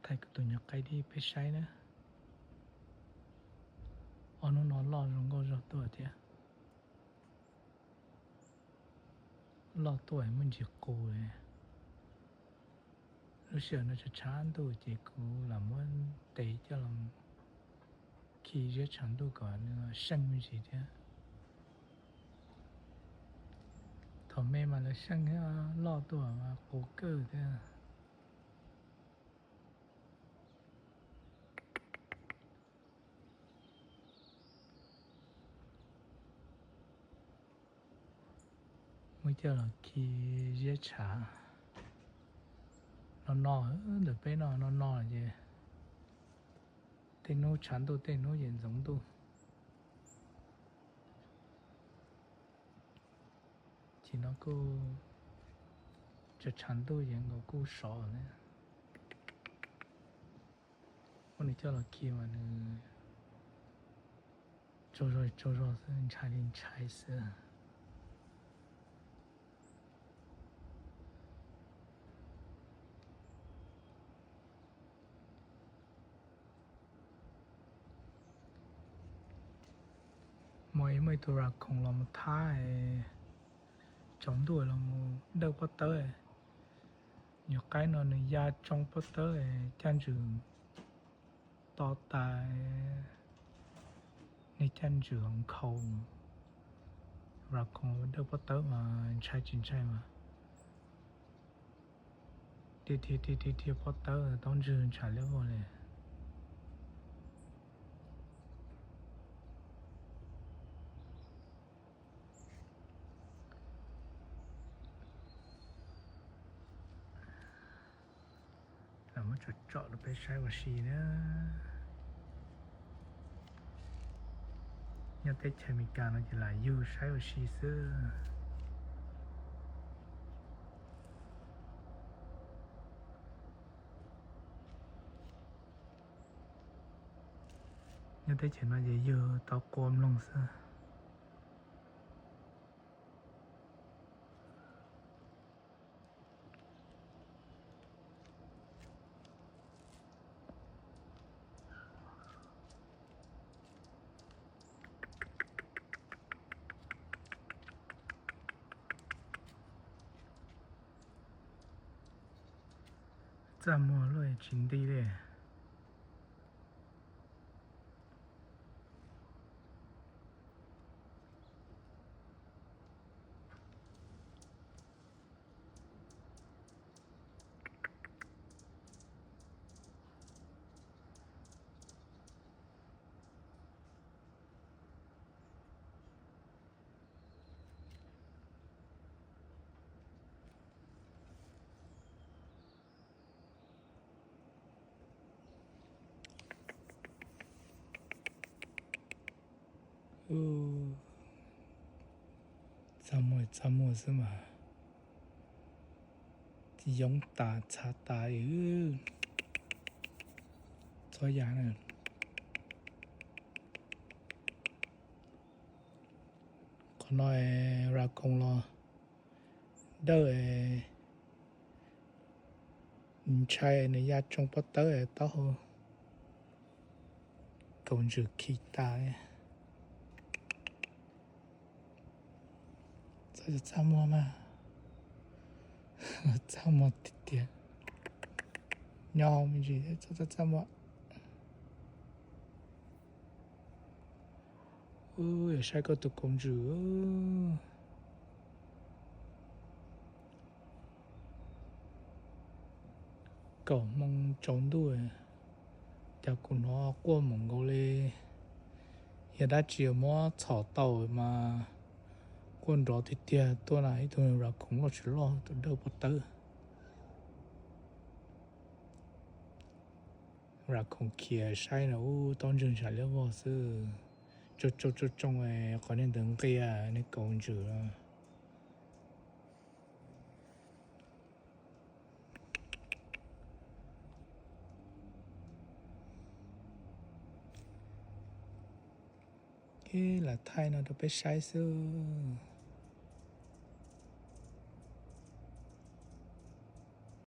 Thaij kuv tus nyuag qaib dib peb saib na. Ob hnub no loj zoo nkauj zog tuaj thiab. Loj tuaj muaj ntsis qus li. Lub sij hawm no tshav tshav ntuj ces kuv lam muab tes coj los khi ziab tshav ntuj kom nws seej me ntsis thiab. Thaum me mas lawv seej thiab, loj tuaj mas qus kawg thiab. Muab coj los khi ziab tshav no no, ntawm peb no no no ces tej hnub tshav ntuj tej hnub ces ntxoov ntuj. Ces no kuj tshav tshav ntuj ces nkaus kuj sov thiab. Muab nws coj los khi mas nws tsaug zog tsaug zog xwb, ntshai li ntshai xwb. Muaj ib, muaj ib tug raccoon los mus thab, tsaus ntuj los mus dawj pob tawb. Nyuag qaib no nws ya tsoo pob tawb, caj ntswg to tas, niag caj ntswg nkhaus. Raccoon dawj pob tawb mas ntshai tsis ntshai mas dhia dhia dhia dhia pob tawb taub ntswg ntshav liab vog li. Los muab tsom tsom rau peb saib ua si na. Nyob teb chaws Amelikas no ces lam yug saib ua si xwb. Nyob teb chaws no ces yug tau qua mloog xwb. Txaj muag luaj tsis nti li. Txaj muag txaj muag xwb mas, yoov tas txhav tas. Txhob ya na. Qhov no raccoon los dawj, ntshai nws ya tsoo pob tawb taub hau kaus ntsws khi tas. Txaj muag mas, txaj muag tiag tiag, nyob me ntsis txaj txaj muag. Ub, yog saib koj tus kaus ntsws. Kaum moo tsaus ntuj, cas kuv hnov quaj mus nkaus li yog dab tsi muab txhom tau mas quaj nrov tiag tiag tuaj na. Ib tug raccoon loj tsis loj tus dawj pob tawb. Raccoon khiav saib no ub, taub ntswg ntshav liab vog xwb. Tsoo tsoo tsoo tsoo, qhov niag ntawd nqia niag kaus ntsws. Lam thaij no rau peb saib xwb.